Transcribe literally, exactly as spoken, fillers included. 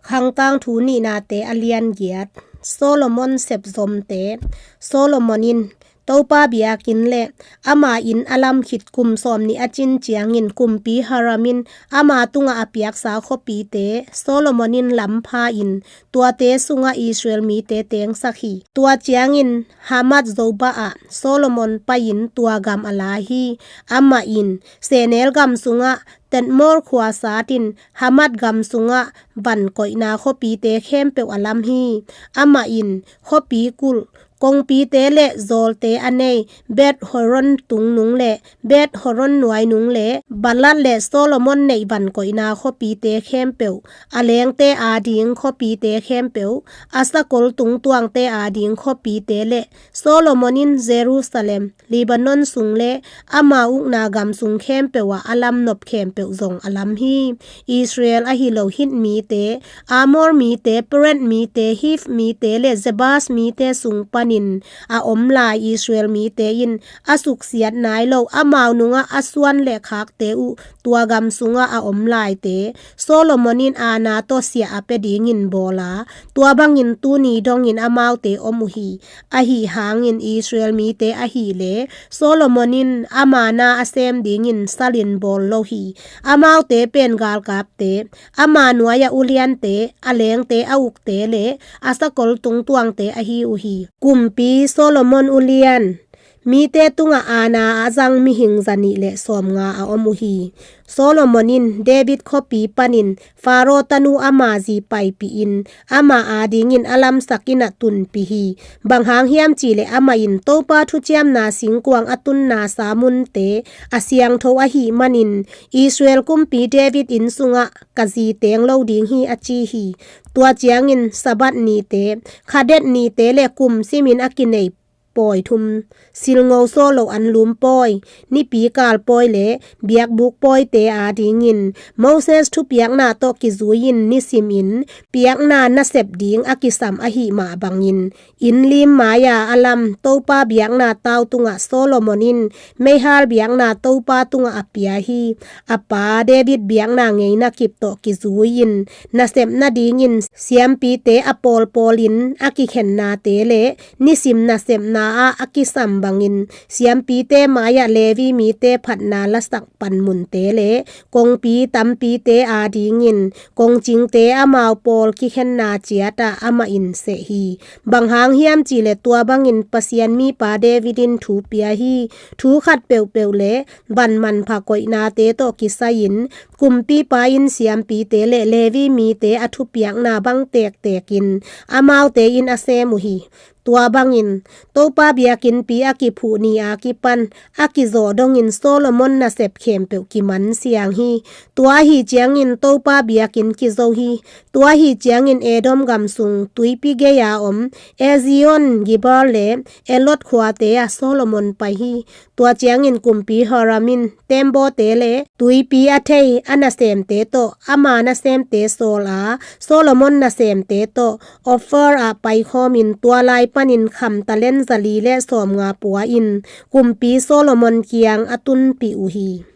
Khangtang thu nihnate a lian giat. Solomon sepzomte. Solomon in Topa biakinn le ama inn a lam khit kum sawmnih a cin ciangin kumpi Hiram in ama tungah a piaksa khuapite Solomon in lampha in tuate sungah Israel mite tengsak hi. Tua ciangin Hamath Zobah ah Solomon pai-in tua gam a la hi. Amah in sehnel gam sungah Tadmor khua satin Hamath gam sungah van koihna khuapite khempeuh a lam hi. Amah in khuapi kulh, kongpite le zawlte a nei Beth Horon tungnung le Beth Horon nuainung le Balath le Solomon neih van koihna khuapite khempeuh, a lengte ading khuapite khempeuh, a sakol tungtuangte ading khuapite le Solomon in Jerusalem, Lebanon sung le ama ukna gam sung khempeuh ah a lam nop khempeuh zong a lam hi. Israel ahi lo Hit mite, Amor mite, Perez mite, Hiv mite le Jebus mite sung panin a om lai Israel mite in a suksiat nai lo amau nungah a suan le khakte uh tua gam sungah a om laite Solomon in aana tawh siah a pia dingin bawl a, tua bangin tuni dongin amaute om uh hi. Ahi hangin Israel mite ahih leh Solomon in ama na a sem dingin salin bawl lo hi. Amaute pen galkapte, ama nuai-ah uliante, a lengte, a ukte le a sakol tungtuangte ahi uh hi. Kumpi Solomon ulian. Mite tungah aana a zang mihing zanih le sawmnga a om uh hi. Solomon in David khuapi panin Faro tanu ama zi paipihin ama adingin a lamsak inn ah tunpih hi. Bang hang hiam cihleh amah in Topa thuciamna singkuang a tunna sa munte a siangtho ahih manin Israel kumpi David inn sungah ka zi teng lo ding hi a ci hi. Tua ciangin Sabbath nite, Khadet nite le kum simin a kinei pawi thum, silngo sawh lo anlum pawi, nipi kal pawi le biakbuk pawite adingin Moses thupiakna tawh kizui-in nisimin piakna nasep ding a kisam ahih mah bangin inn lim mai-a a lam Topa biakna tau tungah Solomon in meihal biakna Topa tungah a pia hi. A pa David biakna ngeina kip tawh kizui-in nasep nadingin siampite a pawlpawlin a kikhennate le nisim nasepna ah a kisam bangin siampite mai-ah Levi mite phatna lasak panmunte le kongpi tampite adingin kongcingte amau pawl kikhenna ciatah amah in seh hi. Bang hang hiam cihleh tua bangin Pasian mipa David in thu pia hi. Thu khat peuhpeuh le van manpha koihnate tawh kisai-in kumpipa in siampite le Levi mite a thupiakna bang tektekin amaute in a sem uh hi. Tua bangin Topa biakinnpi a kiphuh ni a kipan a kizawh dongin Solomon nasep khempeuh kimansiang hi. Tua ahi ciangin Topa biakinn kizo hi. Tua ahi ciangin Edom gam sung tuipi gei-a om Ezion Geber le Elot khuate ah Solomon pai hi. Tua ciangin kumpi Hiram in teembawte le tuipi a thei a nasemte tawh ama nasemte sawl a, Solomon nasemte tawh Ophir ah paikhawmin tua lai panin kham talent zali le sawmnga pua-in kumpi Solomon kiang a tunpih uh hi.